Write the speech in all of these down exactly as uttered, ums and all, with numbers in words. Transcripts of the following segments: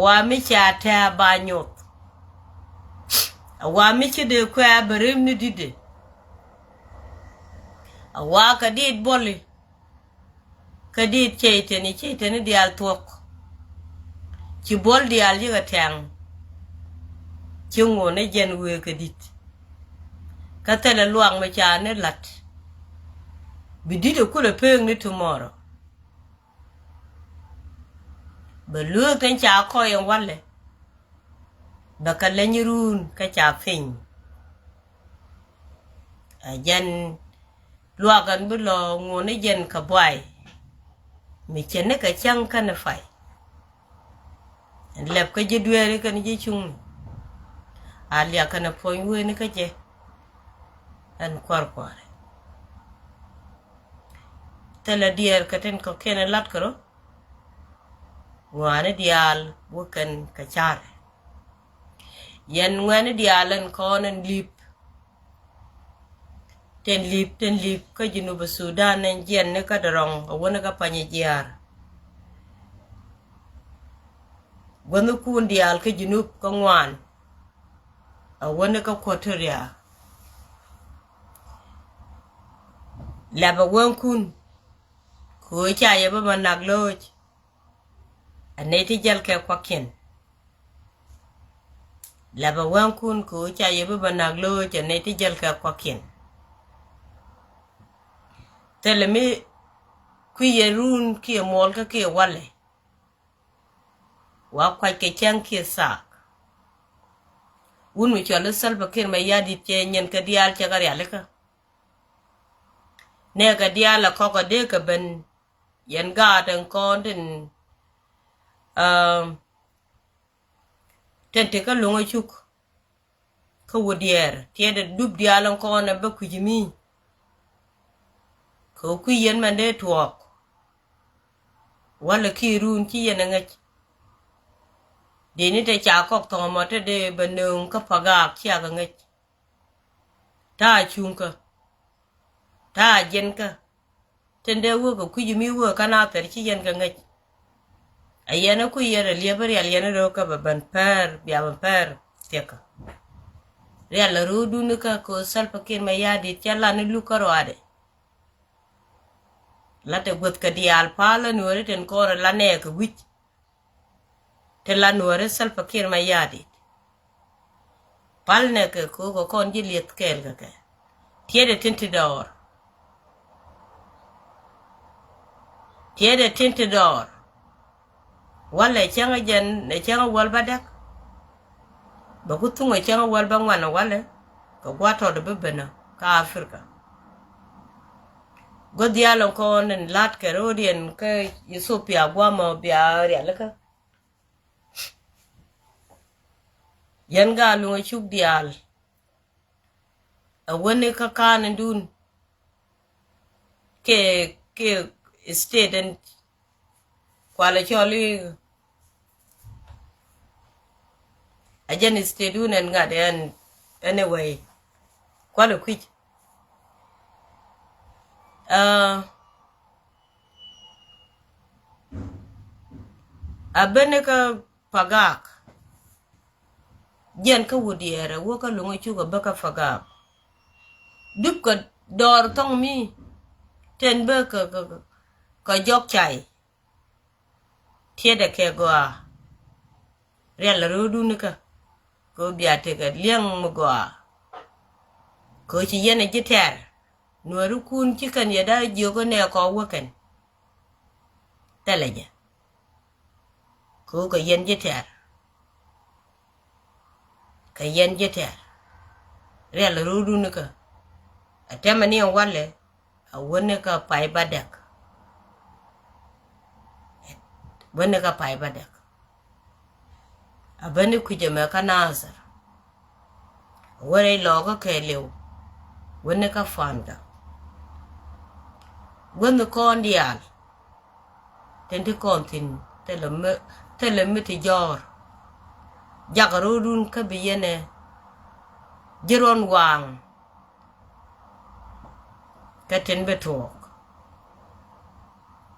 Wa mi ca tɛ̈ ba nyoth. A wa mi ci dee kuɛ a bɛ rem ni di̱t de. A wa kɛ diit buɔli. Kä diit cɛy-tɛni, cɛy-tɛni diaal thuɔ̱k. Ci buɔl diaal yikɛ tɛŋ. Ci ŋuɔ̱n ni jɛn wëë kɛ di̱t. Kä thilɛ luaak mi ca ni la̱t. Bi di̱t ɛ kulɛ pek ni tomorrow. Bɛ lueek tin ca kɔc in walɛ. Bɛ kɛ leny run kä ca piny. Ɛ jɛn luaak ɛn bi lɔ ŋuɔ̱n ni jɛn kɛ buay. Mi cɛ ni kɛ cäŋ kɛn pay. Ɛn lɛp kä ji̱ dueeri kɛn ji̱ cuŋni. A liak kɛn puɔ̱ny weni kä jɛ. Ɛn kua̱r kua̱ri. Thilɛ diɛɛr kɛ tin kɔ̱kiɛn lat kɛ rɔ. Ŋuani diaal wä kɛn kɛ carɛ. Yɛn ŋuɛni diaal ɛn kɔn ɛn lip. Tin lip, tin lip kä Junub Sudan ɛn jiɛn ni kä dɔrɔŋ a wäni kä Panyijiar. Guäthnikun diaal kä Junub kä ŋuan a wäni kä Equatoria. Lɛpɛ wänkun kɛ ɣöö ca yɛ bä bä nak lo̱o̱c. A nɛy ti jäl kɛ kuakiɛn. Lɛpɛ wänkun kɛ ɣöö ca yɛ bä bä nak lo̱o̱c a nɛy ti jäl kɛ kuakiɛn. Thilɛ mi kui̱ yɛ run kiɛ muɔl kä kiɛ walɛ. Wa kuac kɛ cäŋ kiɛ thaak. Wun mi cɔl i̱ Salva Kiir Mayardit cɛ nyɛn kɛ diaal cɛ kɛ rialikä. Nɛ kɛ diaal a kɔk a dee kɛ ben yɛn gaat ɛn kɔn tin, um, tin ti kä luŋä cuk. Kä wä diɛɛr tiɛɛdɛ dup diaal ɛn kɔn ɛ bä kui̱c mi. Kɛ kui̱ yɛn mɛn dee tuɔɔk. Walɛ kiɛ run ci yɛn ɛ ŋäc. Dee ni te ca kɔk thɔmɔ te dee bɛ nööŋ kä pagaak ciak ɛ ŋäc. Ta̱a̱ cuŋkä. Ta̱a̱ jiɛnkä. Tin dee wä kɛ kui̱c mi wä kä na thɛr ci yɛn kɛ ŋäc. A yɛn a kui̱ yɛn a liɛp a rial yɛn a röökä bɛ ben pɛr bia ben pɛr thiɛkä. Rial a röödun kä kɛ Salva Kiir Mayardit cɛ lan ni luk kä ruaadɛ. La te guäth kɛ diaal pal a nuɔri tin kɔn a la nɛɛk kɛ wi̱c. Ti la nuɔri Salva Kiir Mayardit. Pal nɛ kɛ ko̱o̱k kɔn ji̱ lieth kɛɛl kɛ kɛ. Tiɛɛdɛ tin ti dɔɔr. Tiɛɛdɛ tin ti dɔɔr. Walɛ cäŋ a jɛn ɛ cäŋ a wäl bä däk. Bɛ ku thuŋ ɛ cäŋ a wäl bä ŋuan ɛ walɛ kɛ gua̱a̱t tɔt ɛ bi ben kä Africa. Gua̱th diaal ɛn kɔn in la̱t kɛ ro̱o̱diɛn kä Ethiopia gua̱a̱mɔ bia rialikä. Yɛn gaa luŋ a cuk diaal. A wäni kä ka̱a̱n in dun. Kɛ, kɛ state in kualɛ cɔl i̱ a jɛn state wun ɛn ŋa̱t ɛn anyway. Kualɛ kui̱c. Ah, a beni kä pagak. Jiɛn kä wut yɛɛrɛ wä kä luŋä cuk a bä kä pagak. Dup kɛ dɔɔr thɔŋ mi ten bä kä, kä, kä jɔk cay. Tiɛtdɛ kɛ gɔaa. Rial a ro̱o̱dun kä kɛ bia tekɛ liɛŋ mi gɔaa. Kɛ ci yɛn a ji̱ tɛr nuɔri kun ci kɛn yɛ da jiök nɛ kɔ wä kɛn. Thɛlɛ jɛ. Kɛ kɛ yɛn ji̱ tɛr. Kɛ yɛn ji̱ tɛr. Rial a ro̱o̱dun kä a tɛmɛ ni ɛn walɛ. A wäni kä pay bädäk. Wäni kä pay bädäk. A bäni kui̱c ɛmɛ kä Nasir. A wä rɛy lɔɔkä kɛɛliw. Wäni kä Fankä. Wäni kɔn diaal. Tin ti kɔn thi̱n thilɛ mi, thilɛ mi ti jɔɔr. Jakä ro̱o̱dun kä bi yɛnɛ ji̱ ruɔ̱n waaŋ. Kä tin bi tuɔɔk.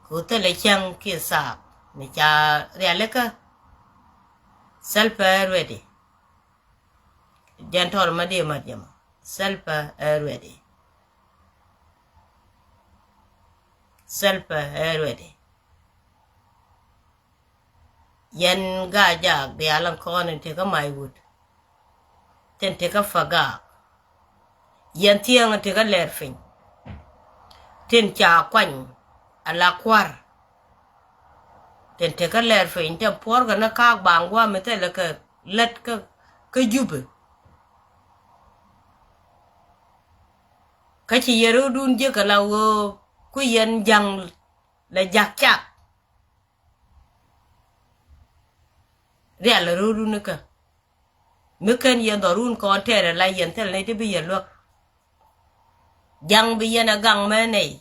Ku thilɛ cäŋ kiɛ thaak mi ca rialikä. Self ɛ ready. Jɛn tɔr ma di mat jɛ mɔ. Self ɛ ready. Self ɛ ready. Yɛn gaa jaak diaal in kɔn in tekä may wut. Tin tekä fagaak. Yɛn thiäŋ in tekä lɛr piny. Tin ca kuany ala kuar. Tin tekä lɛr piny tin puɔrkɛ ni kaak baŋ guam mi thilɛ kɛ lät kä, kä Jubɛ. Kä ci yɛn rɔdun jiäk ala ɣöö ku yɛn jaŋ lɛ jak cak. Rial rɔdun kä. Mi ken yɛn dhɔrun kɔn tɛɛrɛ la yɛn thil ni ti bi yɛn luäk. Jaŋ bi yɛn a gaŋ mɛ nɛy.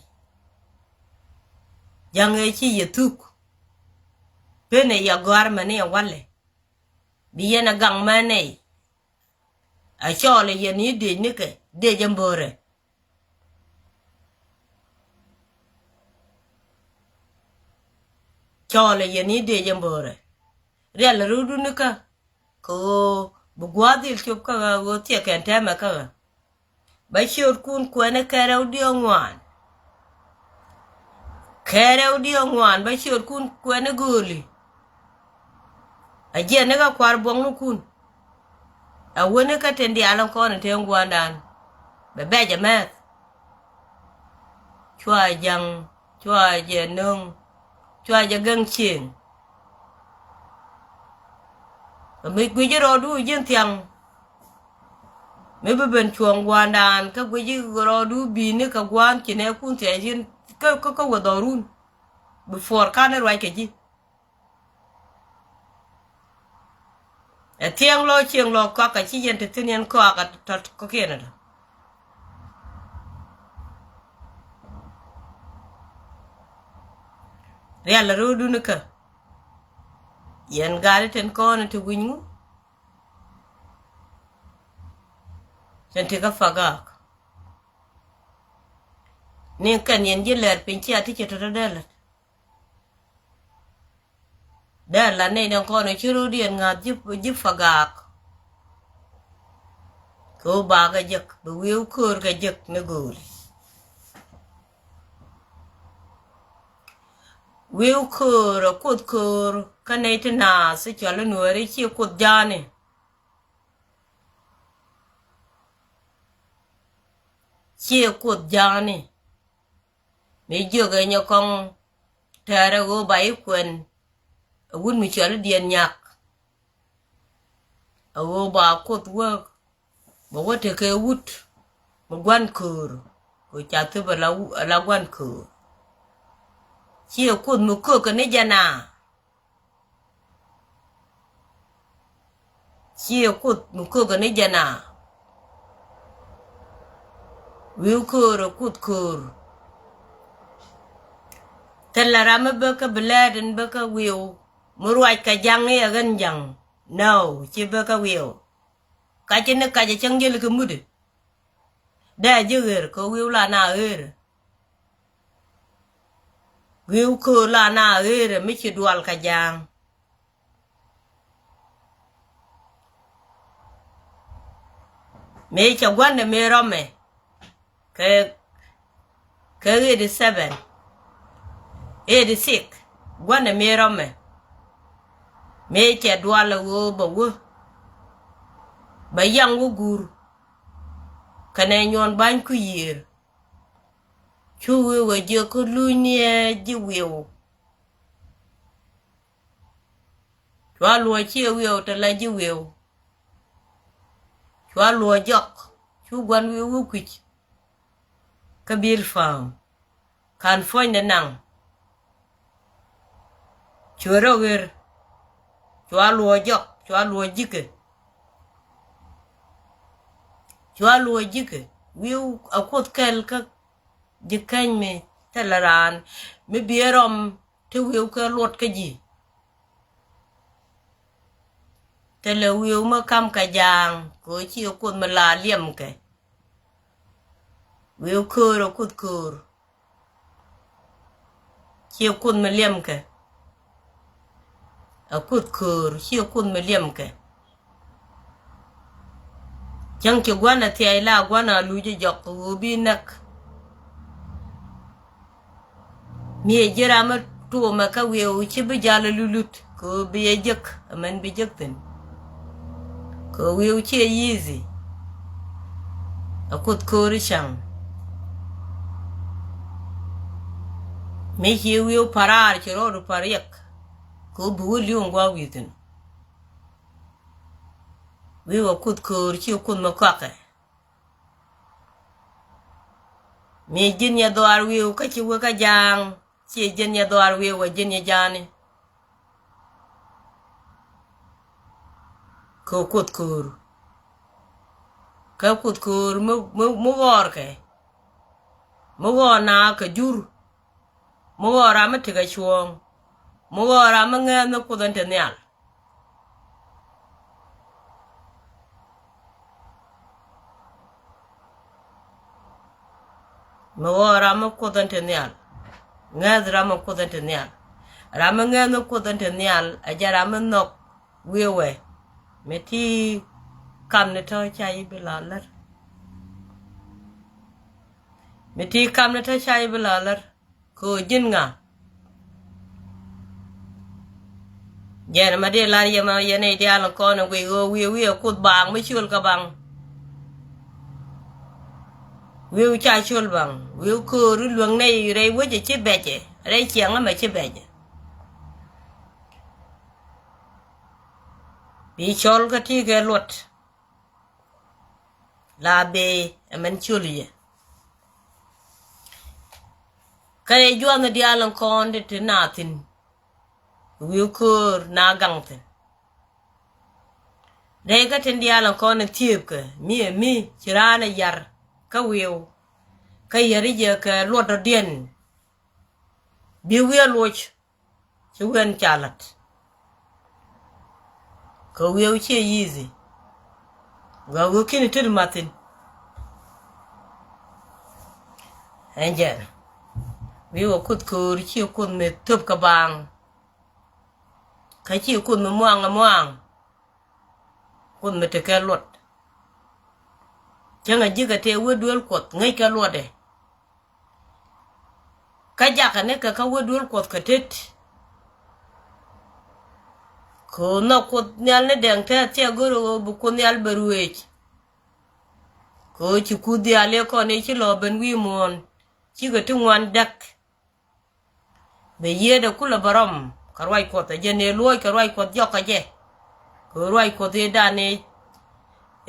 Jaŋ ëë ci yɛ thuk. Pen ëë yɛ gɔ̱a̱r mɛ ni ɛ walɛ. Bi yɛn a gaŋ mɛ nɛy. A cɔɔl ɛ yɛn i̱ dec nikɛ dec ɛn bo̱o̱rɛ. Cɔɔl ɛ yɛn i̱ dec ɛn bo̱o̱rɛ. Rial rɔdun kä. Kɛ ɣöö bi gua̱a̱th dhil cop kä ɣä ɣöö thiɛk kɛn tɛmɛ kä ɣä. Bä ciöötkun kuɛni kɛrɛw diɔ̱ɔ̱k ŋuan. Kɛrɛw diɔ̱ɔ̱k ŋuan bä ciöötkun kuɛni gööli. A jiɛn ni kä kua̱r buɔ̱ŋnikun. A wäni kä tin diaal in kɔn in te ŋuandan. Bɛ bɛc ɛ mɛth. Cua jaŋ, cua jɛ nöŋ, cua jɛ gɛŋ cieŋ. Kä mi guic rɔɔdu ji̱n thiaŋ. Mi bi ben cuɔ̱ɔ̱ŋ gua̱a̱ndan kä guic rɔɔdu bi̱i̱ni kɛ gua̱a̱n ci nɛ kun thiaŋ ji̱n kä, kä, kä wä dhɔrun. Bi puɔr kan ruac kɛ ji̱. Ɛ thiɛŋ lɔ cieŋ lɔ kɔak kɛ ci yɛn te thi̱n yɛn kɔak kɛ tɔt kɔkiɛn ɛ tɔ. Rial rɔɔdun kä. Yɛn gat i̱ tin kɔn i̱ ti wi̱ny ŋu. Tin ti kä pagak. Ni kɛn yɛn ji̱ lɛr piny cia ti ci tɔt dee lät. Dee la nɛy den kɔn ci rɔ̱diɛn ŋa̱th ji̱, ji̱ pagak. Kɛ ɣöö bakɛ jek, bi wi̱i̱ wä köör kɛ jek ni gööli. Wi̱i̱ wä köör, a kuoth köör, kä nɛy ti naath, ci cɔl i̱ nuääri, ci kuoth ja̱a̱ni. Ci kuoth ja̱a̱ni. Mi jiök ɛ nyɔk kɔŋ tɛɛrɛ ɣöö ba i̱ kuɛn. A wut mi cɔl i̱ diɛn nyak. A ɣöö ba kuoth wäk. Bɛ wä tekɛ wut mi gua̱n köör. Kɛ ca thöp ala, ala gua̱n köör. Ci ɛ kuoth mi köök kɛ ni jɛn a. Ci ɛ kuoth mi köök kɛ ni jɛn a. Wi̱i̱ köör ɛ kuoth köör. Thilɛ ram mi bä kä bi lɛɛt in bä kä wi̱i̱w. Mi ruac kɛ ja̱ŋ i̱ ɛ ɣän ja̱ŋ. Nɔw, ci bä kä wi̱i̱w. Kac ni kac ɛ cäŋ jiɛl kɛ mut i̱. Dee ji̱ ɣer kɛ wi̱i̱w la na ɣer. Wi̱i̱w köör la na ɣer mi ci dual kɛ ja̱a̱ŋ. Mëë cɛ gua̱ndɛ mëë rɔmɛ kɛ, kɛ eighty seven, eighty six, gua̱ndɛ mëë rɔmɛ. Mëë cɛ dual ɛ ɣöö bɛ wä, bɛ yaŋ wä guur. Kɛnɛ nyuɔn ba̱ny ku yiëër. Cu wi̱i̱ wä jiök kä luny ni ɛ ji̱ wi̱i̱w. Cua luɔ̱c ciɛ wi̱i̱w te la ji̱ wi̱i̱w. Cua luɔ̱c jɔk cu gua̱n wi̱i̱ wä kui̱c. Kä bi̱i̱l pa̱a̱m ka̱n puɔ̱nydɛ naŋ. Cuɛ rɔ ɣer. Cua luɔ̱c jɔk, cua luɔ̱c ji̱kɛ. Cua luɔ̱c ji̱kɛ wi̱i̱ a kuoth kɛl kä ji̱ keny mi thilɛ raan mi biɛ rɔm ti wi̱i̱w kɛ luɔt kä ji̱. Thilɛ wi̱i̱w mi ka̱m kɛ ja̱a̱ŋ kɛ ɣöö ci kuoth mi la liɛm kɛ. Wi̱i̱ köör a kuoth köör. Ci kuoth mi liɛm kɛ. Ɛ Kuoth köör, ciɛ Kuoth mi liɛmkɛ. Cäŋ ci gua̱n a thiac la gua̱n a luc ɛ jɔk kɛ ɣöö bi näk. Mi ɛ ji̱ ram mi tuɔmɛ kä wiɛw ci bi jal a lulut kɛ ɣöö bi ɛ jek, ɛ mɛn bi jek thi̱n. Kɛ ɣöö wiɛw ciɛ easy. Ɛ Kuoth köör i̱ cäŋ. Mi ci wi̱i̱ pa̱raar ci rɔɔdu pa̱r riɛk. Kɛ ɣöö bi wä li̱w in gua̱a̱k wi̱i̱ thi̱n. Wi̱i̱ wä Kuoth köör, ci Kuoth mi kɔakɛ. Mi ji̱n yɛ dhɔaar wi̱i̱ kä ci wä kä ja̱a̱ŋ. Ci ji̱n yɛ dhɔaar wi̱i̱ wä ji̱n yɛ ja̱a̱ni. Kɛ Kuoth köör. Kä Kuoth köör mi, mi, mi ɣɔɔr kɛ. Mi ɣɔɔr na kɛ jur. Mi ɣɔɔr ram mi tekɛ cuɔ̱ɔ̱ŋ. Mi ɣɔɔr ram mi ŋɛɛn mi Kuoth ɛn te nhial. Mi ɣɔɔ ram mi Kuoth ɛn te nhial. Ŋäth ram mi Kuoth ɛn te nhial. Ram mi ŋäth mi Kuoth ɛn te nhial, a jɛ ram mi nhɔk wi̱i̱ wɛ. Mi ti kam ni tɔ̱ ca i̱ bi la lär. Mi ti kam ni tɔ̱ ca i̱ bi la lär. Kɛ ɣöö ji̱n ŋa? Jɛn ma dee lar yɛ ma yɛn i̱ diaal in kɔn in guic ɣöö wi̱i̱ wi̱i̱ ɛ Kuoth baaŋ mi ciöl kä baŋ. Wi̱i̱ ca ciöl baŋ. Wi̱i̱ köör i̱ luäŋ nɛy rɛy wec ɛ ci bɛcɛ. Rɛy ciɛŋ ɛmɛ ci bɛcɛ. Bi cɔl kä ti kɛ luɔt. La bee ɛmɛn ciöl yɛ. Kä rɛy juɔth ni diaal in kɔn ti ti na thi̱n. Wi̱i̱ köör na gaŋ thi̱n. Rɛy kä tin diaal in kɔn in thiëëpkɛ mi ɛ mi ci raan ɛ yar kä wi̱i̱w. Kä yäri jɛ kɛ luɔt dɔ̱diɛn. Bi wi̱i̱ ɛ luɔc. Ci wien ca la̱t. Kɛ wi̱i̱ wä ciɛ easy. Gɔaa wi̱i̱ ki̱n i̱ tet mathin. Ɛn jɛn. Wi̱i̱ wä Kuoth köör ciɛ Kuoth mi thöp kɛ baaŋ. Kä ciɛ Kuoth mi muaŋ ɛ muaŋ. Kuoth mi tekɛ luɔt. Cäŋ a ji̱ kɛ tëë wä duel Kuɔth ŋäc kɛ luɔtdɛ. Kä jakä ni kɛ kä wä duel Kuɔth kɛ tet. Kɛ ɣöö nhɔk Kuoth Nhial ni dɛŋ tɛth cɛ go̱r ɣöö bi Kuoth Nhial bɛ ruëëc. Kɛ ɣöö ci kuth diaal yɛ kɔn i̱ ci lɔ ben wi̱i̱ muɔ̱ɔ̱n. Cikɛ ti ŋuan däk. Bɛ yiëëdɛ kulɛ bɛ rɔm kɛ ruac Kuɔth ɛ jɛn ëë luɔ̱ɔ̱c kɛ ruac Kuɔth jɔk kɛ jɛ. Kɛ ɣöö ruac Kuɔth ëëdan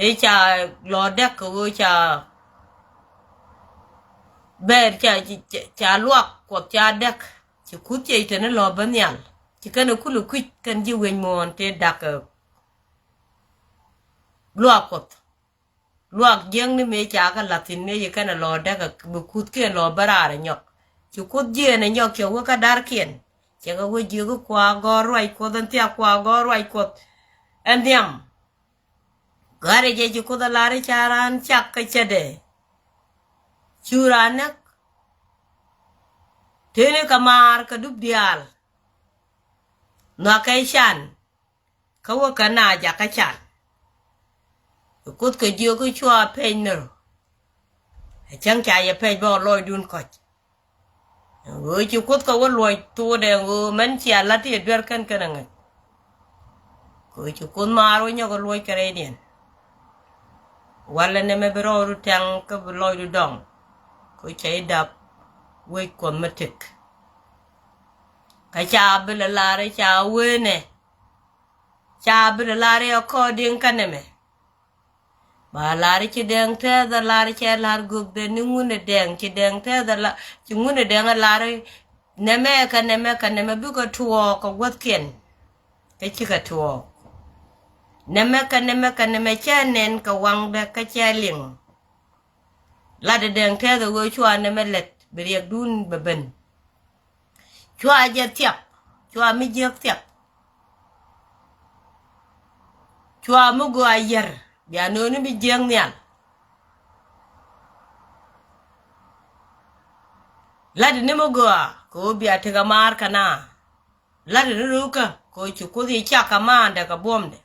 ëë ca lɔ däk kɛ ɣöö ca bɛɛr ca, ca, ca luak Kuɔth ca däk. Ci kuth ciɛ iteni lɔ bä nhial. Ci kɛn ɛ kulɛ kui̱c kɛn ji̱ weny muɔ̱ɔ̱n tëë da̱k kɛ luak Kuɔth. Luak jiäkni mëë ca kɛ la̱th thi̱n mëë ci kɛn ɛ lɔ däk kɛ bi kuthkiɛn lɔ bä raar ɛ nyɔk. Ci kuth jiɛɛn ɛ nyɔk cɛ wä kä da̱rkiɛn. Cɛ kɛ wä jiök i̱ kua gɔ̱r ruac Kuɔth ɛn thiak kua gɔ̱r ruac Kuɔth ɛn nhiam. Gɔ̱a̱rɛ jɛ ci kuth ɛ lar i̱ ca raan cak kä cätdɛ. Cu raan näk. Tëëni kɛ maar kɛ dup diaal. Nhɔakɛ can. Kä wä kɛ na jakä can. Kuoth kɛ jiök i̱ cua pɛc nir. Ɛ cäŋ ca yɛ pɛc bä ɣä lɔcdun kɔc. Ɣöö ci kuoth kɛ wä luɔc thokdɛ ɣöö mɛn cia la̱t ti duer kɛn kɛn ɛ ŋäc. Kɛ ɣöö ci kuoth maar wä nyɔk ɛ luɔc kɛ rɛydiɛn. Walɛ nɛmɛ bi rɔɔdu tɛŋ kä bi lɔcdu dɔŋ. Kɛ ɣöö ca i̱ dap wec kuɔth mi tëk. Kä ca bi lɛ lar i̱ ca wee nɛ. Ca bi lɛ lar i̱ according kä nɛmɛ. Ba lar ci dɛŋ tɛth a lar cɛ lar gök dɛ ni ŋun ɛ dɛŋ ci dɛŋ tɛth a lar ci ŋun ɛ dɛŋ a lar nɛmɛ kɛ nɛmɛ kɛ nɛmɛ bikɛ tuɔɔk kɛ guäthkiɛn. Kä cikɛ tuɔɔk nɛmɛ kɛ nɛmɛ kɛ nɛmɛ cɛ nɛn kɛ waŋdɛ kä cɛ liŋ. Lat ɛ dɛŋ tɛth a ɣöö cua nɛmɛ lɛt bi riɛkdun bɛ ben. Cua jɛ thiap, cua mi jiäk thiap. Cua mi gɔaa yär bia nööni mi jiäk nhial. Lat ni mi gɔaa kɛ ɣöö bia tekɛ maar kɛ na. Lat in röökä kɛ ɣöö ci Kuoth i̱ cak kɛ maandɛ kɛ buɔ̱mdɛ.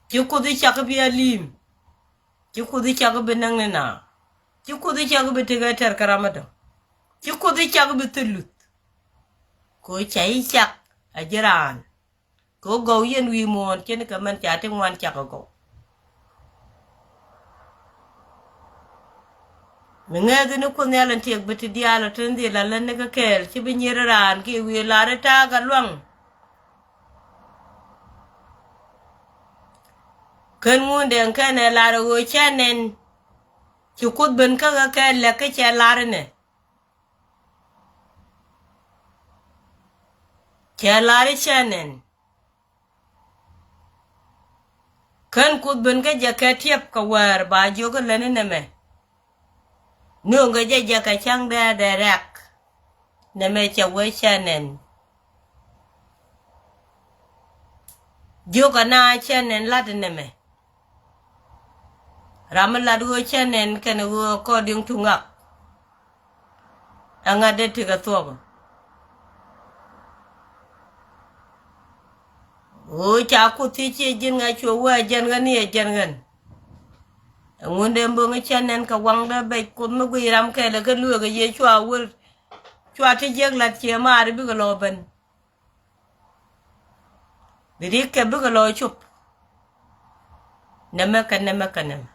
Ci Kuoth i̱ cak i̱ bi a li̱i̱m. Ci Kuoth i̱ cak i̱ bi näk ni naath. Ci Kuoth i̱ cak i̱ bi tekɛ tɛr kä ram mi dɔ̱ŋ. Ci Kuoth i̱ cak i̱ bi thil luth. Kɛ ɣöö ca i̱ cak a ji̱ raan. Kɛ ɣöö gɔw yɛn wi̱i̱ muɔ̱ɔ̱n ce̱tnikɛ mɛn ca ti ŋuan cak ɛ gɔw. Mi ŋäthi ni Kuoth Nhial in tiɛk bi ti diaal ɔ tin dhil a lät ni kä kɛɛl ci bi nyier raan kiɛ wi̱i̱ lar i̱ ta̱a̱ kɛ lua̱ŋ. Kän ŋun dɛŋ kɛn ɛ lar ɛ ɣöö cä nɛn. Ci Kuoth ben kä ɣä kɛ lɛk kä cɛ lar inɛ. Cɛ lar i̱ cä nɛn. Kän Kuoth ben kä jɛ kɛ tiɛp kɛ wäär ba jiök i̱ lätni nɛmɛ. Nööŋkɛ jɛ jɛ kɛ cäŋ dɛɛr dɛɛr rɛ̈k. Nɛmɛ cɛ wee cä nɛn. Jiök kɛ na cä nɛn la̱t nɛmɛ. Ram mi lat ɣöö cä nɛn kɛn ɣöö according to ŋak. Ɛŋa dee tekɛ thuɔ̱k. Ɣöö ca Kuoth thiec ciɛ ji̱n ŋa cuɛ wee a jɛn ɣän i̱ a jɛn ɣän. Ɛŋundɛ bo̱ŋ i̱ cä nɛn kɛ waŋdä bɛc Kuoth mi guiy ram kɛɛl ɛ kä lueek ɛ Yecu a wër. Cua ti jiäk la̱t ciɛ maar i̱ bikɛ lɔ ben. Bi ri̱k kɛ bikɛ lɔ cop. Nɛmɛ kɛ nɛmɛ kɛ nɛmɛ.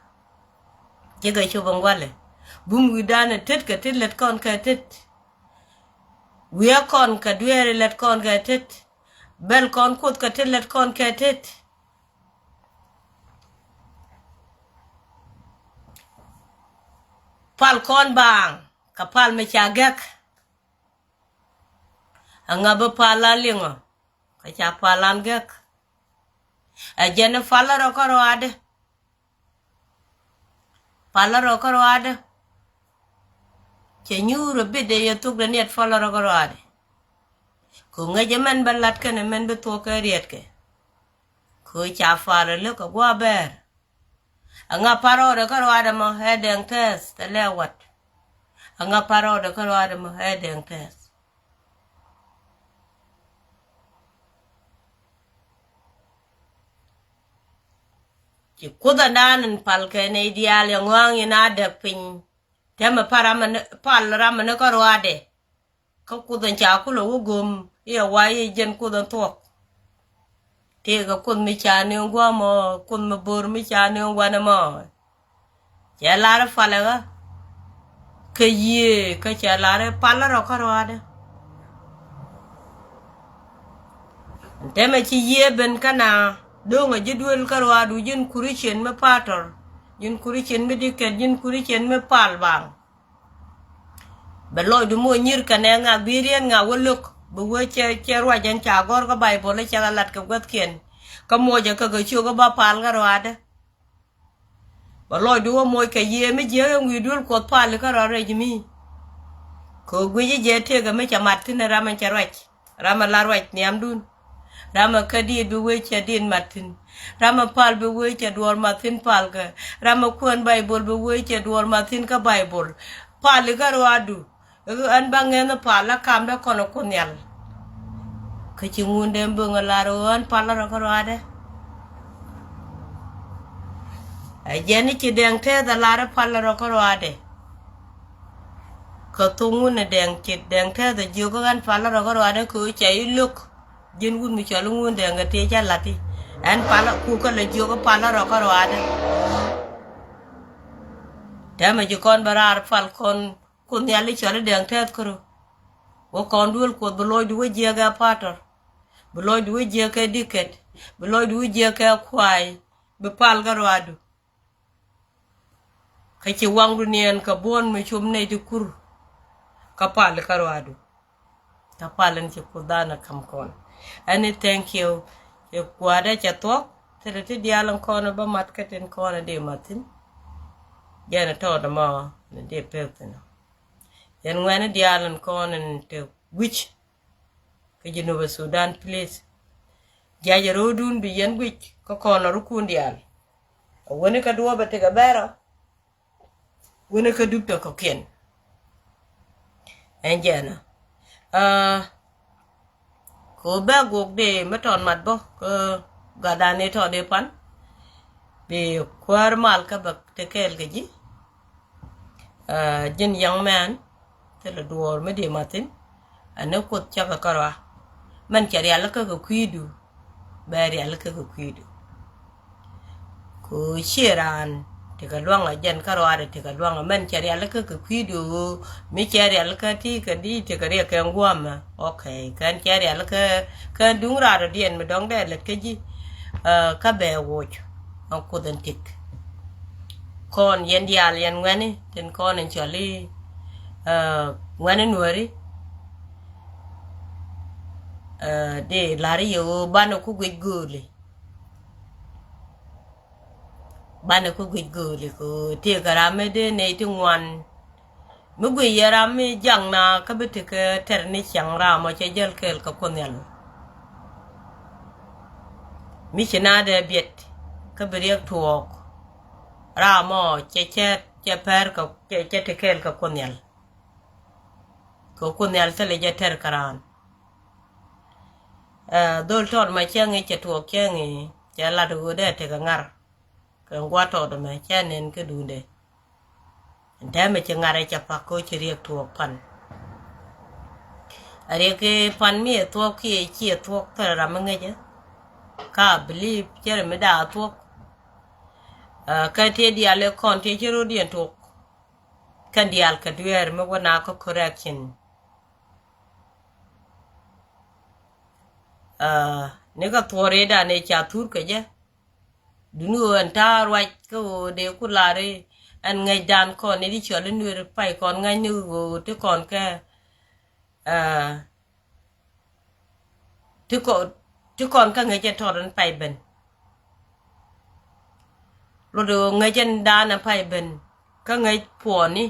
Cikɛ cop in gua̱lɛ. Bum wi̱dan ɛ tet kɛ tet lät kɔn kɛ tet. Wi̱i̱ kɔn kɛ dueeri lät kɔn kɛ tet. Bɛl kɔn Kuoth kɛ tet lät kɔn kɛ tet. Pal kɔn baaŋ kɛ pal mi ca gɛk. Ɛŋa bi pal a liŋɔ kɛ ca pal an gɛk. Ɛ jɛn i̱ pal rɔ kä ruaadɛ. Pal rɔ kä ruaadɛ. Cɛ nyuur ɛ bit ɛ yɛ thuk dɛ niɛt pal rɔ kä ruaadɛ. Kɛ ŋäc ɛmɛn bä lat kɛn ɛmɛn bi thuɔk kɛ riɛtkɛ. Kɛ ca pal ɛ lek kɛ gua̱a̱ bɛɛr. Aŋa parɔɔdɛ kä ruaadɛ mɔ ɛ dɛŋ tɛth tɛ lɛ wat. Aŋa parɔɔdɛ kä ruaadɛ mɔ ɛ dɛŋ tɛth. Ci Kuoth andan in pal kɛ nɛy diaal yɛ ŋɔaŋ in a dɛk piny. Tɛmɛ pal ram in, pal ram in kä ruaadɛ. Kä Kuoth in ca kulɛ wä gom i̱ a wa i̱ jɛn Kuoth in thuɔ̱k. Tëëkɛ Kuoth mi ca ni gua̱a̱ mɔ, Kuoth mi bo̱r mi ca ni wanɛ mɔ. Cɛ lar i̱ palɛ ɣä. Kɛ yiëë kä cɛ lar i̱ palä rɔ kä ruaadɛ. Tɛmɛ ci yiëë ben kä na do̱ŋ a ji̱ duel kä ruaadu ji̱n kuricien mi patɔr. Ji̱n kuricien mi dikɛt ji̱n kuricien mi pal baŋ. Bɛ lɔcdu moc nyir kɛnɛ ŋa bi riet ŋa wä lo̱k bi wee cɛ cɛ ruac ɛn ca gɔ̱r kä Baibol cɛ kɛ lat kɛ guäthkiɛn. Kä mocɛ kɛ kɛ ciök kä ba pal kä ruaadä. Bɛ lɔcdu wä moc kɛ yiëë mi jiääk ɛn wi̱i̱ duel Kuɔth pal kä ruaadä rɛc mi. Kɛ guic jɛ tëëkɛ mi cɛ mat thi̱n ram ɛn cɛ ruac. Ramɛ la ruac nhiamdun. Ramɛ kä diit bi wee cɛ diit mat thi̱n. Ramɛ pal bi wee cɛ duɔɔr mat thi̱n palkɛ. Ramɛ kuɛn Baibol bi wee cɛ duɔɔr mat thi̱n kä Baibol. Pal ikä ruaadu. Ikä ɣän ba ŋɛn pal la kamdä kɔn kun nhial. Kä ci ŋundɛ böŋ lar ɣän pal la rɔ kä ruaadɛ. Ɛ jɛn i̱ ci dɛŋ tɛth a lar pal la rɔ kä ruaadɛ. Kä thok ŋun ɛ dɛŋ cit dɛŋ tɛth ɛ jiök ɣän pal rɔ kä ruaadɛ kɛ ɣöö cɛ i̱ lo̱k. Ji̱n wut mi cɔl i̱ ŋun dɛŋ kɛ tëë cä la̱t i̱ ɛn pal ku kä lɛ jiök pal rɔ kä ruaadɛ. Tɛmɛ ci kɔn bɛ raar pal kɔn Kuoth nhial i̱ cɔl i̱ dɛŋ tɛth kärö. Wä kɔn duel Kuoth bi lɔcdu wä jiɛk ɛ patɔr. Bi lɔcdu wä jiɛk ɛ dikɛt. Bi lɔcdu wä jiɛk ɛ kuay. Bi pal kä ruaadu. Kä ci waŋdu niɛn kɛ buɔ̱n mi cum nɛy ti kur. Kä pal kä ruaadu. Kä pal in ci kuthan a kam kɔn. Ɛn i̱ thank you. Ci kua̱dä cɛ thuɔ̱k. Thilɛ ti diaal in kɔn bä mat kä tin kɔn a di mat thi̱n. Jɛn a tɔɔt ɛmɔ ni di pek thi̱n. Yɛn ŋuɛni diaal in kɔn in te wi̱c. Kä Jinub Sudan please. Jiac ro̱o̱dun bi yɛn guic kä kɔn a rukun diaal. A wäni kä duɔ̱ɔ̱p a tekɛ bɛrɔ. Wäni kä dup tɔ kɔ̱kiɛn. Ɛn jɛn a. Aa, Kɛ ɣöö bɛ guɔk dee mi tɔt mat bä kä gatdan i̱ tɔt i̱ pan. Bi kuäär mal kä bɛ te kɛɛl kɛ ji̱. Ɛ, ji̱n young man thilɛ duɔɔr mi dee mat thi̱n. Ɛn ni Kuoth cakɛ kärɔa. Mɛn cɛ rialikä kɛ kui̱du. Bɛ rialikä kɛ kui̱du. Ku ciɛ raan tekɛ luaŋ a jɛn kä ruaadɛ tekɛ luaŋ a mɛn cɛ rialikä kɛ kui̱du. Mi cɛ rialikä ti kɛ di tekɛ riɛk kɛ ŋuamɛ. Ok, kɛn cɛ rialikä kɛn duŋ raadɔ diɛn mi dɔŋ dɛ lät kä ji̱. Kä bɛ woc ɛn Kuoth ɛn tik. Kɔn yɛn diaal yɛn ŋuɛni tin kɔn in cɔli ŋuɛni nuɔri. Di lari yɛ ɣöö banɛ ku guic gööli. Banɛ ku guic gööli kɛ ɣöö tëëkɛ ram mi dee nɛy ti ŋuan. Mi guic yɛ ram mi jaŋ na kä bi tekɛ tɛr ni ciaŋ ram ɔ cɛ jäl kɛɛl kɛ Kuoth Nhial. Mi ci na dee biɛt kä bi riɛk tuɔɔk. Ram ɔ cɛ cɛ cɛ pɛr kɛ cɛ cɛ te kɛɛl kɛ Kuoth Nhial. Kɛ Kuoth Nhial thilɛ jɛ tɛr kä raan. Ɛ, dhol tɔt ma cäŋ i̱ cɛ tuɔɔk cäŋ i̱ cɛ lat ɣöö dee tekɛ ŋar. Kɛ ŋuat tɔt ɛmɛ cɛ nɛn kä duundɛ. Ɛn täämɛ ci ŋar ɛ cɛ pak kä ci riɛk tuɔɔk pan. A riɛk i̱ pan mi ɛ thuɔk kiɛ ci ɛ thuɔk thilɛ ram mi ŋäcɛ. Ka believe cɛ rɛ mi da̱a̱ thuɔk. Ɛ, kä tëë diaal ɛ kɔn tëë ci ro̱diɛn tuɔk. Kɛn diaal kɛ dueer mi wä na kä correction. Ɛ, ni kä thuɔɔridan ɛ ca thur kɛ jɛ. Duni ɣöö ɛn ta̱a̱ ruac kä ɣöö dee ku lar i̱ ɛn ŋäcdan kɔn i̱ di cɔl i̱ nuer pay kɔn ŋäc ni ɣöö ti kɔn kɛ, ɛ, ti kɔ-, ti kɔn kä ŋäc ɛn tɔt ɛn pay ben. Lot ɣöö ŋäc ɛn dan ɛn pay ben kä ŋäc puɔni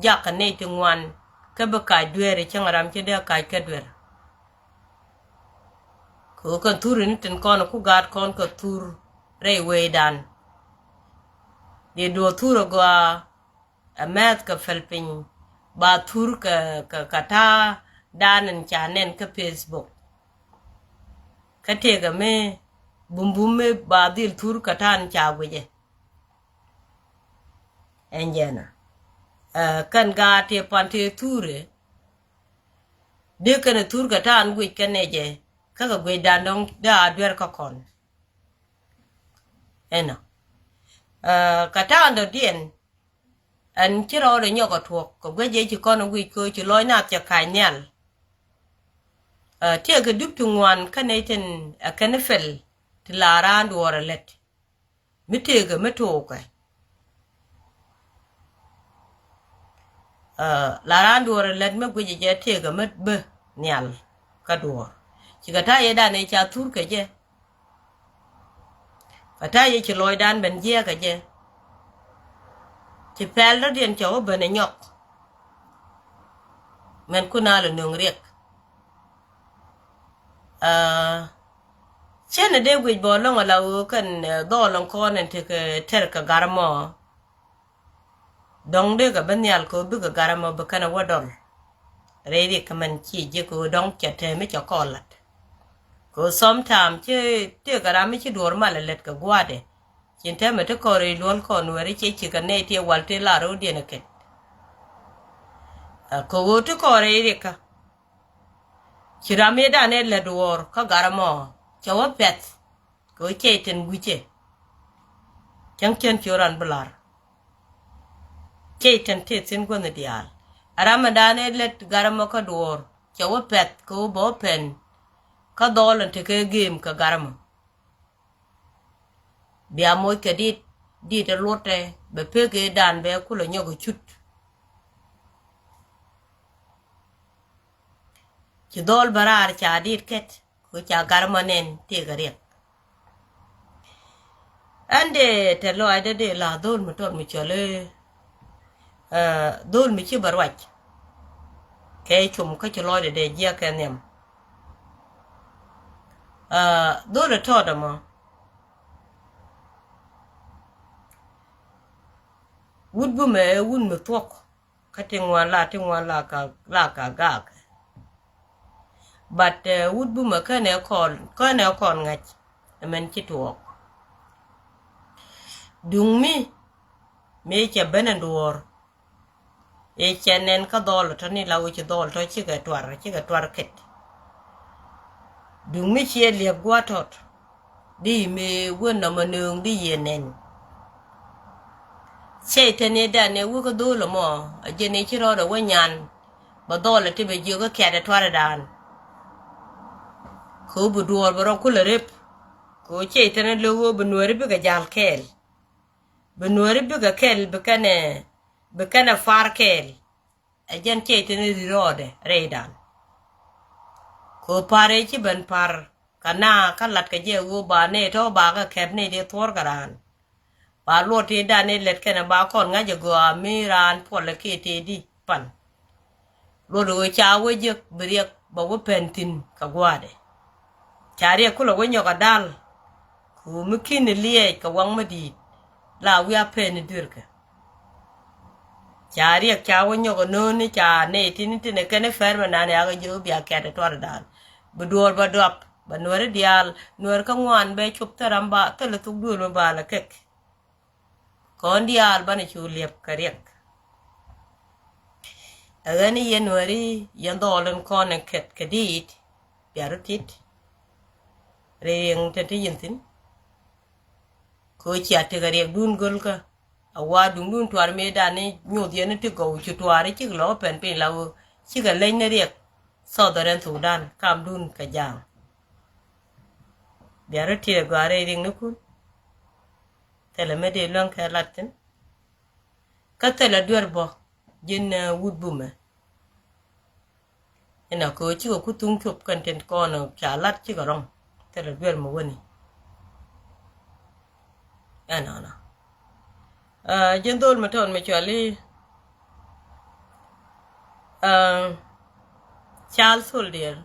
jakä nɛy ti ŋuan kä bi kac dueer i̱ cäŋ ram ci dee kac kä duer. Kɛ ɣöö kɛn thur in tin kɔn ku gaat kɔn kɛ thur rɛy wecdan. Dee duɔ thur agɔaa ɛ mɛth kɛ pɛl piny ba thur kɛ, kɛ, kɛ ta̱a̱ dan in ca nɛn kä Facebook. Kä tëëkɛ mi bumbum mi ba dhil thur kɛ ta̱a̱ in ca guicɛ. Ɛn jɛn ɛ, ɛ, kɛn gaat tëë pan tëë thurɛ. Dee kɛn ɛ thur kɛ ta̱a̱ in guic kɛn ɛ jɛ kä kɛ guicdan dɔ̱ŋ dee a duer kä kɔn. Ɛnɔ. Ɛ, kɛ ta̱a̱ in dɔ̱diɛn ɛn ci rɔɔdɛ nyɔk ɛ tuɔk kɛ guic jɛ ci kɔn ɛ guic kɛ ci lɔc nath cɛ ka̱c nhial. Ɛ, tiɛɛkɛ dup ti ŋuan kä nɛy tin ɛ kɛn pɛl ti la raan duɔɔr ɛ lät. Mi tëëkɛ mi tookɛ. Ɛ, la raan duɔɔr ɛ lät mi guicɛ jɛ tëëkɛ mi bä nhial kä duɔɔr. Cikɛ ta̱a̱ yɛ dan ɛ ca thur kɛ jɛ. Kɛ ta̱a̱ yɛ ci lɔcdan ben jiɛɛkɛ jɛ. Ci pɛl rɔ̱diɛn cɛ wä ben ɛ nyɔk. Mɛn kun a lɛ nöŋ riɛk. Aa, cɛn ɛ dee guic bä lɔŋ ala ɣöö kɛn, ɛ, dhɔl in kɔn in tekɛ tɛr kɛ gar mɔ. Dɔ̱ŋ dee kɛ bi nhial kɛ ɣöö bikɛ gar mɔ bi kɛn ɛ wä dɔl. Rɛy rik kɛ mɛn ci ji̱ kɛ ɣöö dɔ̱ŋ cɛ tɛm mi cɛ kɔn lat. Kɛ ɣöö sometime ci tëëkɛ ram mi ci duɔ̱ɔ̱r mal ɛ lät kɛ gua̱a̱dɛ. Cin tɛmɛ ti kɔn rɛy luɔ̱l kɔn wɛri ci cikɛ nɛy ti wal ti lar rɔ̱diɛn ɛ kɛt. Ɛ, kɛ ɣöö ti kɔn rɛy rikä. Ci ram mi dan ɛ lät duɔ̱ɔ̱r kä gar mɔ cɛ wä pɛth. Kɛ ɣöö cɛy tin guicɛ. Cäŋ cän ci ɣöö ran bi lar. Cɛy tin tëë thi̱n guänh diaal. Ɛ ram mi dan ɛ lät gar mɔ kä duɔ̱ɔ̱r cɛ wä pɛth kɛ ɣöö bɛ wä pɛn. Kä dhɔl in tekɛ gem kɛ gar mɔ. Bia moc kɛ dit, dit ɛ luɔtɛ bɛ pek ëëdan bɛ kulɛ nyɔk ɛ cut. Ci dhɔl bä raar ca dit kɛt kɛ ca gar mɔ nɛn tëëkɛ riɛk. Ɛn dee tɛ lɔaacdä dee la dhol mi tɔt mi cɔl i̱, ɛ, dhol mi ci bä ruac. Kɛ cum kä ci lɔcdɛ dee jiäk kɛ nhiam. Ɛ, dhol ɛ tɔt ɛmɔ. Wut bumɛ ɛ wun mi thuɔ̱k. Kä ti ŋuan la, ti ŋuan la ka, la ka gak. But wut bumɛ känɛ kɔn, känɛ kɔn ŋa̱c ɛmɛn ci tuɔɔk. Duŋ mi mëë cɛ ben ɛn duɔ̱ɔ̱r. Ëë cɛ nɛn kä dhɔl tɔ̱ ni la wec dhɔl tɔ̱ cikɛ tuar, cikɛ tuar ket. Duŋ mi ciɛ liɛp gua̱a̱t tɔt. Di mëë wä nɔmɔ nööŋ di yɛ nɛn. Cɛy-tan ëë dan ëë wä kä dhol ɛmɔ a jɛn ëë ci rɔɔdɛ wä nyan. Bɛ dhɔl ɛ ti bɛ jiök kä kɛ̈t ɛ tuar ɛ daan. Kɛ wä bi duɔɔr bɛ rɔ kulɛ rep. Kɛ wä cɛy-tan ɛ lo̱k wä bi nuääri bikɛ ja̱l kɛɛl. Bi nuääri bikɛ kɛl bi kɛnɛ, bi kɛnɛ par kɛɛl. Ɛ jɛn cɛy-tan ri rɔɔdɛ rɛydan. Kɛ ɣöö par ëë ci ben par kɛ na kä lat kɛ jɛ ɣöö ba nɛy tɔ̱ ba kɛ kɛp nɛy dee thuɔ̱ɔ̱r kɛ raan. Ba luɔt tëëdan ëë lät kɛnɛ ba kɔn ŋa̱c ɛ gɔaa mi raan puɔlɛ kiɛ tëëdi pan. Luɔt ɣöö ca wä jek bi riɛk bɛ wä pɛn thi̱n kɛ gua̱a̱dɛ. Ca riɛk kulɛ wä nyɔk a dal. Ku mi ki̱n liɛɛc kɛ waŋ mi di̱i̱t la wi̱i̱ a pɛn i̱ duerkɛ. Ca riɛk ca wä nyɔk a no̱o̱ni ca nɛy tin tin ɛ kɛn i̱ pɛr mɛ nan ɛ akɛ jiök i̱ bia kɛt ɛ tuar i̱ da̱a̱n. Bi duɔɔr bä duap bɛ nuääri diaal nuäär kä ŋuan bɛ cop thil ram ba thil i̱ thuk duël mi ba lɛ kek. Kɔn diaal banɛ cu liɛp kɛ riɛk. Ɛ ɣän i̱ yɛn nuääri yɛn dhɔɔl in kɔn in kɛt kɛ diit. Bia rɔ tit. Riɛŋ tɛn ti yɛn thi̱n. Kɛ ɣöö cia tekɛ riɛkdun gölkä. A wa duŋdun tuar mëëdan ni nyoth yɛn ni ti gɔw ci tuar i̱ cik lɔ pɛn piny la ɣöö cikɛ leny ni riɛk. Southern Sudan kamdun kɛ ja̱a̱ŋ. Bia rɔ tit ɛ gɔaa rɛy riɛŋnikun. Thilɛ mi dee luäŋ kɛ lat thi̱n. Kä thilɛ duer bä ji̱n wut bumɛ. Inɔ kɛ ɣöö cikɛ ku thuŋ cop kɛn tin kɔn ca lat cikɛ rɔ̱ŋ. Thilɛ duer mɛ wäni. Ɛnɔnɔ. Ji̱n dhol mɛ tɔn mɛ cuali Charles Soldier.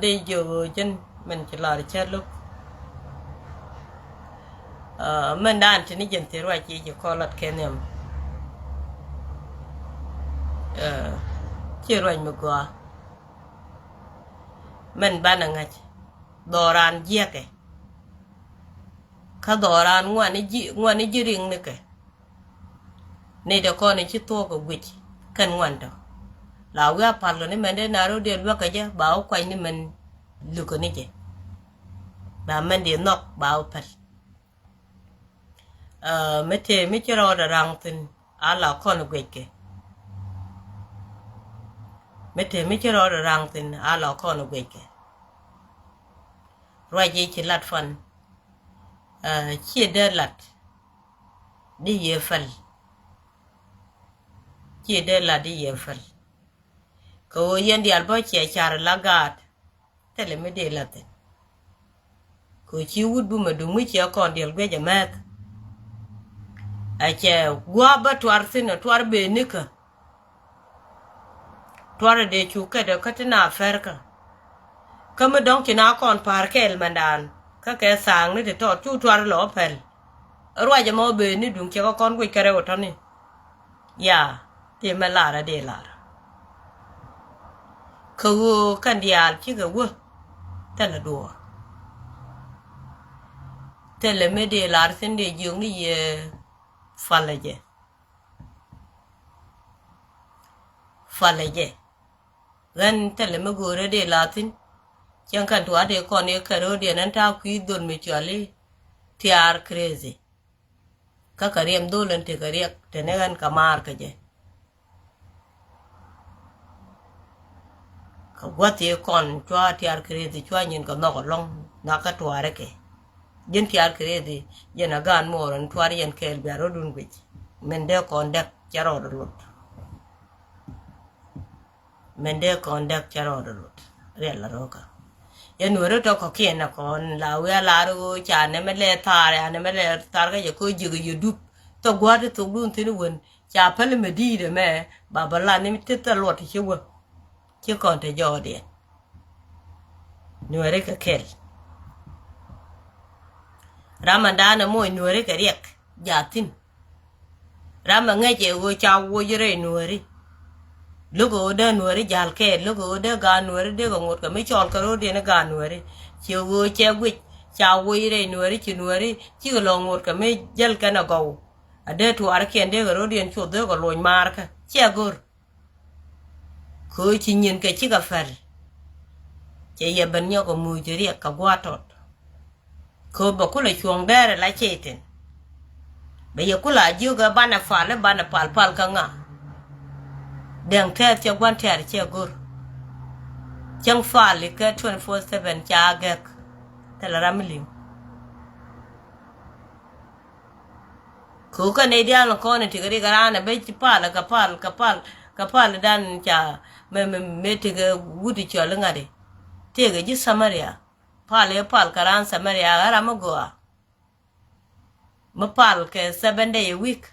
Dee jiök ɣöö jɛn mɛn ci lar cär lo̱k. Mɛn dan tini jɛn thil ruac ci ci kɔn lat kɛ nhiam. Ci ruac mi gɔaa. Mɛn banɛ ŋa̱c dhɔran jiɛkɛ. Kä dhɔran ŋuani ji̱, ŋuani ji̱ riŋ nikɛ. Ni dee kɔn i̱ ci thuɔ̱k kɛ guic kɛn ŋuan tɔ. La wi̱i̱ a pal kɛ ni mɛn dee na ro̱d dee luäk kɛ jɛ ba wä kuac ni mɛn luk kɛ ni jɛ. Ba mɛn dee nhɔk ba wä päl. Ɛ, mi tëë mi ci rɔɔdɛ raŋ thi̱n a la kɔn guic kɛ. Mi tëë mi ci rɔɔdɛ raŋ thi̱n a la kɔn guic kɛ. Ruac i̱ ci lat fan. Ɛ, ciɛ dee lat di yɛ päl. Ciɛ dee lat di yɛ päl. Kɛ ɣöö yɛn diaal bä ciɛ car la gaat. Thilɛ mi dee lat thi̱n. Kɛ ɣöö ci wut bumɛ duŋ mi ciɛ kɔn diɛl guic ɛ mɛth. Ɛ cɛ gua̱a̱p bä tuar thi̱n ɛ tuar ben nikä. Tuar ɛ dee cu kɛt ɛ kä ti na pɛrkä. Kä mi dɔ̱ŋ ci na kɔn pa̱a̱r kɛɛl mɛndan kä kɛ tha̱a̱ŋni ti tɔt cu tuar lɔ päl. Ruac ɛmɔ ben ni duŋ ciɛ kä kɔn guic kɛ rɛw ɛ tɔ̱ni. Ya, ti mɛ lar a dee lar. Kä ɣöö kɛn diaal cikɛ wä thilɛ duɔɔr. Thilɛ mi dee lar thi̱n dee jiök ni yɛ palɛ jɛ. Palɛ jɛ. Ɣän thilɛ mi go̱o̱rä dee lar thi̱n. Cäŋ kɛn tuaar dee kɔn i̱ kɛn ro̱o̱diɛn ɛn ta̱a̱ kui̱ dhol mi cuali tiaar crazy. Kä kɛ riɛm dhol ɛn tekɛ riɛk teni ɣän kɛ maar kɛ jɛ. Kɛ gua̱th i̱ kɔn cua tiar kɛ reth i̱ cua nyin kɛ nhɔk ɛlɔ̱ŋ. Nhɔakä tuaarɛ kɛ ji̱n tiar kɛ reth i̱ yɛn a gaan moor ɛn tuar yɛn kɛɛl bia rɔ̱dun guic. Min dee kɔn dɛk cɛ rɔɔd ɛ lot. Min dee kɔn dɛk cɛ rɔɔdɛ lot riɛl la rɔɔkä. Yɛn weri tɔ kɔ̱kiɛn ɛ kɔn la wi̱i̱ a lar ɣöö ca nɛmɛ lɛ thaar, ya nɛmɛ lɛ thaar kä jɛ kä ji̱ kɛ yɛ dup. Thok gua̱a̱r ti thokdun thi̱n wen ca päl mɛ di̱i̱t ɛmɛ. Ba bä lan ni ti thil luɔt ti ci wä. Ci kɔn te jɔɔdiɛn. Nuɛri kɛ kɛl. Ram ɛn daanɛ moc nuɛri kɛ riɛk jathin. Ram ɛ ŋäc ɛ ɣöö ca woc rɛy nuääri. Lo̱k ɣöö dee nuääri ja̱l kɛɛl, lo̱k ɣöö dee gaat nuääri dee kɛ ŋot kɛ mi cɔɔl kɛ ro̱o̱diɛn i̱ gaat nuääri. Ci ɣöö cɛ guic, ca woc rɛy nuääri, ci nuääri cikɛ lɔ ŋot kɛ mi jäl kɛn agɔw. A dee tuaarikiɛn dee kɛ ro̱o̱diɛn cuɔth dee kɛ loc maarkä. Ciɛ go̱r. Kɛ ɣöö ci nyinkɛ cikɛ päl. Cɛ yɛ ben nyɔk kɛ muc riɛk kɛ gua̱a̱r tɔt. Kɛ ɣöö bɛ kulɛ cuɔ̱ŋ dɛɛrɛ la cɛy-tan. Bɛ yɛ kulɛ a jiök ɛ banɛ pal i̱ banɛ pal, pal kä ŋa? Dɛŋ tɛɛth cɛ gua̱n tɛ̈r cɛ go̱r. Cäŋ pal i̱ kɛ twenty four seven ca gɛk. Thilɛ ram mi li̱ŋ. Kɛ ɣöö kä nɛy diaal ni kɔn i̱ tekɛ rik raan ɛ ben ci pal kɛ pal kɛ pal kɛ pal dan ca mɛ mɛ mɛ tekɛ wut i̱ cɔl i̱ ŋa̱t i̱. Tekɛ ji̱ Samaria. Pal i̱ pal kɛ raan Samaria ɣän ram mi gɔaa. Mi pal kɛ seven day a week.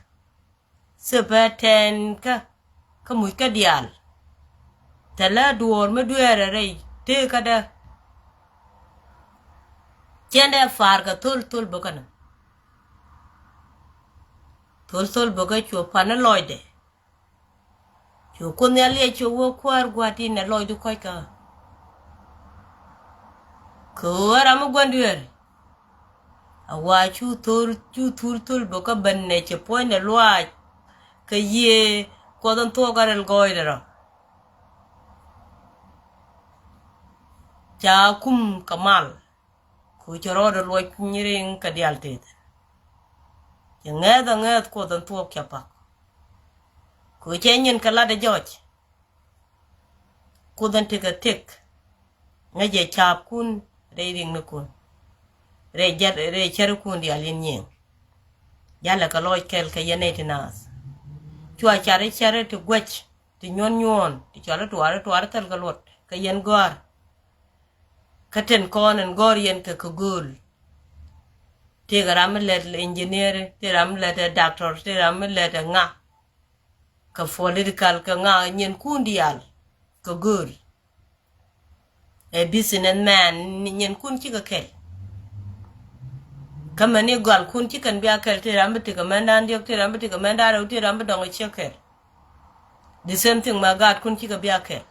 Thipɛ tɛn kä kä muc kä diaal. Thilɛ duɔ̱ɔ̱r mi dueerɛ rɛy tëëkädä. Cɛn dee pa̱a̱r kɛ thol thol bäkänä. Thol thol bäkä cuɔ pa̱n ni lɔcdɛ. Cu Kuoth Nhial liɛc cu wä kuäär gua̱a̱t in ɛ lɔcdu kɔ̱ckä. Kɛ ɣöö ɛ ram mi gua̱n dueer. A wa cu thol cu thul thol bäkä ben nɛ cɛ puɔ̱nydɛ luaac. Kɛ yiëë Kuɔth in thuɔ̱k ɛ rɛl gɔɔydɛ rɔ. Ca kum kɛ mal. Ku cɛ rɔɔdɛ luɔc nyiriŋ kɛ diaal tëëth. Cɛ ŋɛɛth a ŋɛɛth Kuoth in thuɔ̱k cɛ pak. Ku cɛ nyin kɛ lat ɛ jɔc. Kuoth in tekɛ thiek. Ŋäc jɛ ca̱a̱pkun rɛy riŋnikun. Rɛy jɛr rɛy cärikun diaal in nyiŋ. Jalɛ kɛ lɔc kɛl kɛ yɛn nɛy ti naath. Cua car i̱ cär ti guäc ti nyuɔ̱n nyuɔ̱ɔ̱n ti cɔal i̱ tuaar i̱ tuaar i̱ thil kɛ luɔt kɛ yɛn gɔ̱a̱r. Kä tin kɔn in gɔ̱r yɛn kɛ kɛ gööl. Tëëkɛ ram mi lät engineer, tëëkɛ ram mi lät ɛ doctor, tëëkɛ ram mi lät ɛ ŋa. Kɛ political kɛ ŋa nyinkun diaal kɛ gööl. Ɛ business man nyinkun cikɛ kɛl. Kä mɛni gɔalkun ci kɛn bia kɛl, tëëkɛ ram bi tekɛ mɛndan diɔ̱k, tëëkɛ ram bi tekɛ mɛndan rɛw, tëëkɛ ram bi dɔŋ ɛ ciek kɛl. The same thing mɛ gaatkun cikɛ bia kɛl.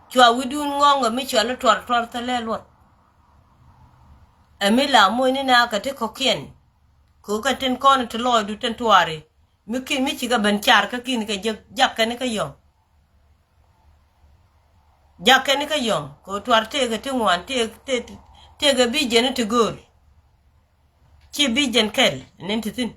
Cua wi̱dun ŋɔ̱ŋ ɛ mi cɔal i̱ tuar tuar thilɛ luɔt. Ɛ mi la moc ni na kɛ ti kɔ̱kiɛn. Kɛ ɣöö kɛ tin kɔn ti lɔɔcdu tin tuaari. Mi ki mi cikɛ ben car kä kin kɛ jek jak kɛn kä yɔ̱ŋ. Jak kɛn kä yɔ̱ŋ kɛ ɣöö tuar tëëkɛ ti ŋuan tëëk tëëk tëëkɛ bi jɛn ti gööl. Ci bi jɛn kɛl nin ti thi̱n.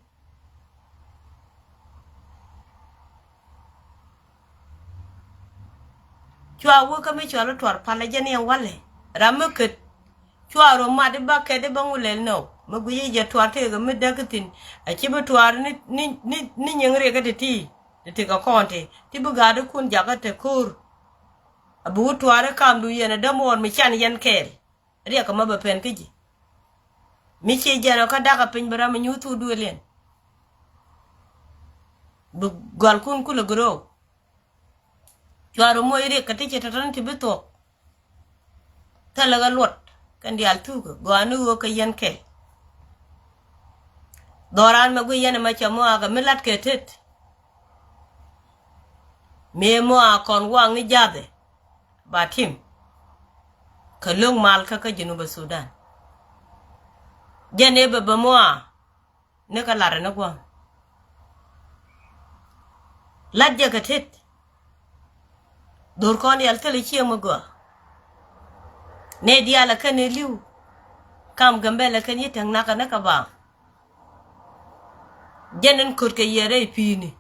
Cua wä kä mi cɔal i̱ tuar palä jɛ ni ɛn walɛ ram mi kät. Cua rɔ mat i̱ ba kɛt i̱ ba ŋu lɛl nɔw mi guic i̱ jɛ tuar tëëkɛ mi däk i̱ thi̱n. A ci bi tuar ni ni ni ni nyiŋ riɛk i̱ ti ti ti ti kɛ kɔn ti ti bi gaat i̱ kun jakä te ko̱o̱r. A bi wä tuar i̱ kamdu yɛn ɛ dämuɔɔr mi can yɛn kɛɛl. Riɛk kɛ ma bɛ pɛn kä ji̱. Mi ci jɛn ɔ kä dakä piny bi ram mi nyuuth thuk duëël yɛn. Bi gɔalkun kulɛ grow. Cuarɛ moc riɛk kɛ ti ci tɔ̱tɔ̱ni ti bi thuɔ̱k. Thilɛ kɛ luɔt kɛn diaal thukä gɔaa ni ɣöö kɛ yɛn kɛl. Dhɔran mɛ guic yɛn ɛmɛ cɛ mɔ akɛ mi la̱t kɛ tet. Mëë mɔ a kɔn waŋ ni ja̱thɛ ba tim. Kɛ lo̱ŋ mal kä kä Jinubä Sudan. Jɛn ëë bɛ bɛ mɔ a ni kä lat ni gua̱a̱ŋ. Lat jɛ kɛ tet. Dhor kɔn yal thilɛ cieŋ mi gɔaa. Nɛ diaal ɛ kɛn ɛ li̱w. Kam Gambɛl ɛ kɛn yi tɛŋ nakä ni kɛ baaŋ. Jɛn in köt kɛ yɛ rɛy pi̱i̱ni.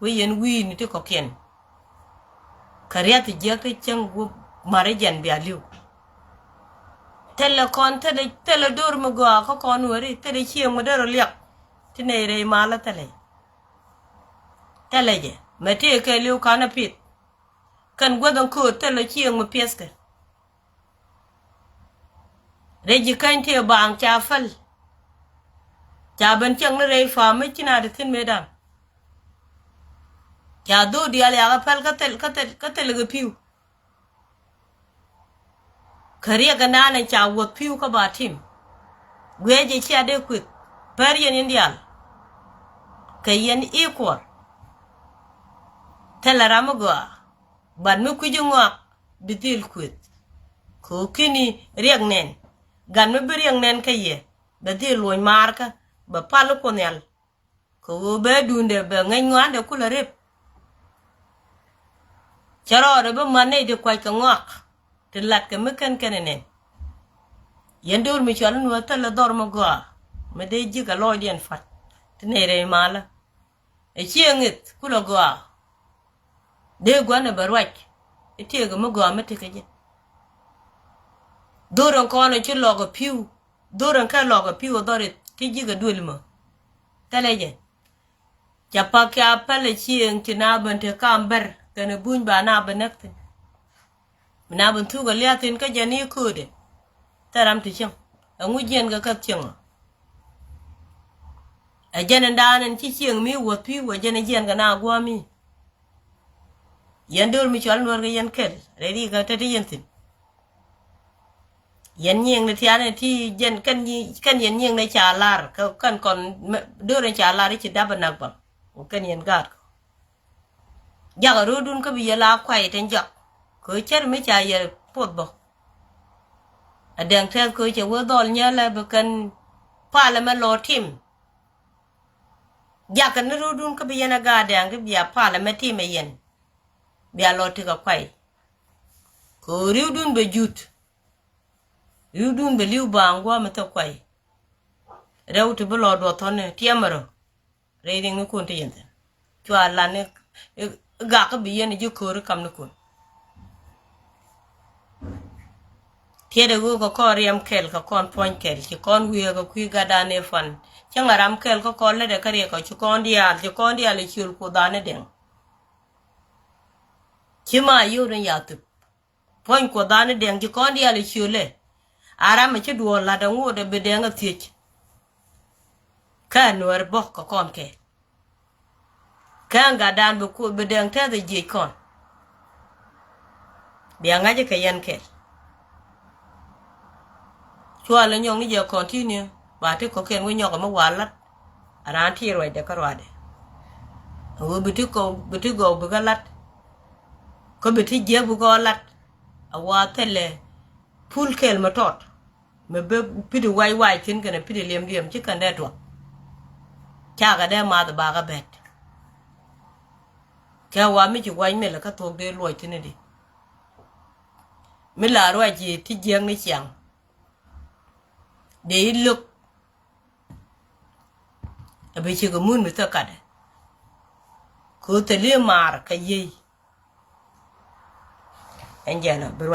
Wee yɛn wi̱i̱ni ti kɔ̱kiɛn. Kɛ riath jiäk ti cäŋ wä ma̱ri jɛn bia li̱w. Thilɛ kɔn thilɛ thilɛ dor mi gɔaa kä kɔn weri thilɛ cieŋ mi dee rɔ liak. Ti nɛy rɛy malä thilɛ. Thilɛ jɛ mɛ tëë kɛ li̱w ka̱n a pith. Kɛn guäth ɛn kööt thilɛ cieŋ mi piɛthkɛ. Rɛy ji̱ käny tëë baaŋ ca päl. Ca ben cieŋ ni rɛy pa̱a̱m mi ci na ti thi̱n mëëdan. Ca dho̱o̱k diaal yakä päl kä thil kä thil kä thil kɛ pi̱w. Kä riɛk kɛ naan ca wuɔth pi̱w kä ba tim. Guiɛ jɛ cia dee kueth pär yɛn in diaal. Kɛ yɛn equal. Thilɛ ram mi gɔaa. Bat mi kui̱c i̱ ŋɔak bi dhil kueth. Kɛ ɣöö ki̱ni riɛk nɛn. Gat mi bi riɛk nɛn kä yɛ bɛ dhil luɔ̱ny maarkä bɛ pal i̱ Kuoth Nhial. Kɛ ɣöö bɛ duundɛ bɛ ŋäc ŋɔaandɛ kulɛ rep. Cɛ rɔɔdɛ bi man nɛy ti kuac kɛ ŋɔak ti latkɛ mi kɛn kɛn ɛ nɛn. Yɛn döör mi cɔal in wä thilɛ dhɔr mi gɔaa mi dee ji̱ kɛ lɔɔcdiɛn fa̱t ti nɛy rɛy malä. Ɛ ciɛ ŋith kulɛ gɔaa. Dee gua̱n ɛ bɛ ruac i̱ tiɛɛkɛ mi gɔaa mi tekɛ jɛ. Dhor ɛn kɔn ɛ ci lɔk ɛ pi̱w. Dhor ɛn kɛ lɔk ɛ pi̱w ɛ dhɔr i̱ ti ji̱ kɛ duël mɔ. Thilɛ jɛ. Ca pak ca pälɛ cieŋ ci na ben te kam bär kɛnɛ buny ba na ben näk thi̱n. Mi na ben thuk a lia̱a̱ thi̱n kä jɛn i̱ köödɛ. Thil ram ti cieŋ ɛŋu jiɛn kɛ kä cieŋ ɔ. Ɛ jɛn in daan in ci cieŋ mi wuɔth pi̱i̱ wä jɛn in jiɛn kɛ na gua̱a̱mi. Yɛn döör mi cɔal nuɔr kɛ yɛn kɛl rɛy ri kɛ te ti yɛn thi̱n. Yɛn nyiŋni tiani ti jɛn kɛn nyi kɛn yɛn nyiŋni ca lar kɛ kɛn kɔn döörin ca lar i̱ ci dap inak bal. Kɛn yɛn gaat kɔ jakɛ ro̱o̱dun kä bi yɛ la kuay tin jɔak kɛ cär mi ca yɛ puɔth bä. A dɛŋ tɛth kɛ cɛ wee dhɔl nyɛlɛ bi kɛn palɛ mɛ lɔ tim. Jakɛ ni ro̱o̱dun kä bi yɛn a gaat dɛŋ ki bia palɛ mɛ tim ɛ yɛn. Bia lɔ tikɛ kuay kɛ ri̱wdun bɛ jut. Ri̱wdun bɛ li̱w baaŋ gua̱a̱ mi thok kuay. Rɛw ti bi lɔ duɔth thɔn ni tiɛmɛ rɔ. Rɛy riŋnikun ti yɛn thi̱n cua lan ni gak kä bi yɛn ji̱ ko̱ri kamnikun. Tiɛtɛ ɣöö kɛ kɔn riɛm kɛl kɛ kɔn puɔ̱ny kɛl ci kɔn wiee kɛ kui̱ gatdan ni fan. Cäŋ a ram kɛl kä kɔn lätdɛ kä riɛk kɔ ci kɔn diaal ci kɔn diaal i̱ ciöl Kuothdan ni dɛŋ. Ci ma yio̱w den ya thip. Puɔ̱ny Kuothdan ni dɛŋ ci kɔn diaal i̱ ciölɛ. A ram mi ci duɔɔr la̱t aŋot ɛ bi dɛŋ a thiec. Kä nuɛɛr bɔk kɛ kɔn kɛɛl. Kä gatdan bi ku bi dɛŋ tɛth a jiec kɔn. Bia ŋa̱c kɛ yɛn kɛl. Cua lɛ nyɔk ni jɛ continue ba ti kɔ̱kiɛn wi̱c nyɔk mi wa lat. A raan ti ruacdɛ kä ruacdɛ. Ɣöö bi ti kɔw bi ti gɔw bi kä lat. Kä bi ti jiäk bi gɔɔ lat. A wa thilɛ pul kɛl mi tɔt. Mi bi piti wac wac thi̱n kɛnɛ piti liɛm liɛm ci kɛn dee tuɔk. Cakɛ dee math bakä bɛt. Kɛ wa mi ci wac milɛ kä thok dee luɔc thi̱n di. Mi la ruac yi ti jiäk ni ciaŋ. Dee i̱ lo̱k. A bi cikɛ mun mi thok katdɛ. Ko̱ thili maar kɛ yiey. Ɛn jɛn a bi ruac.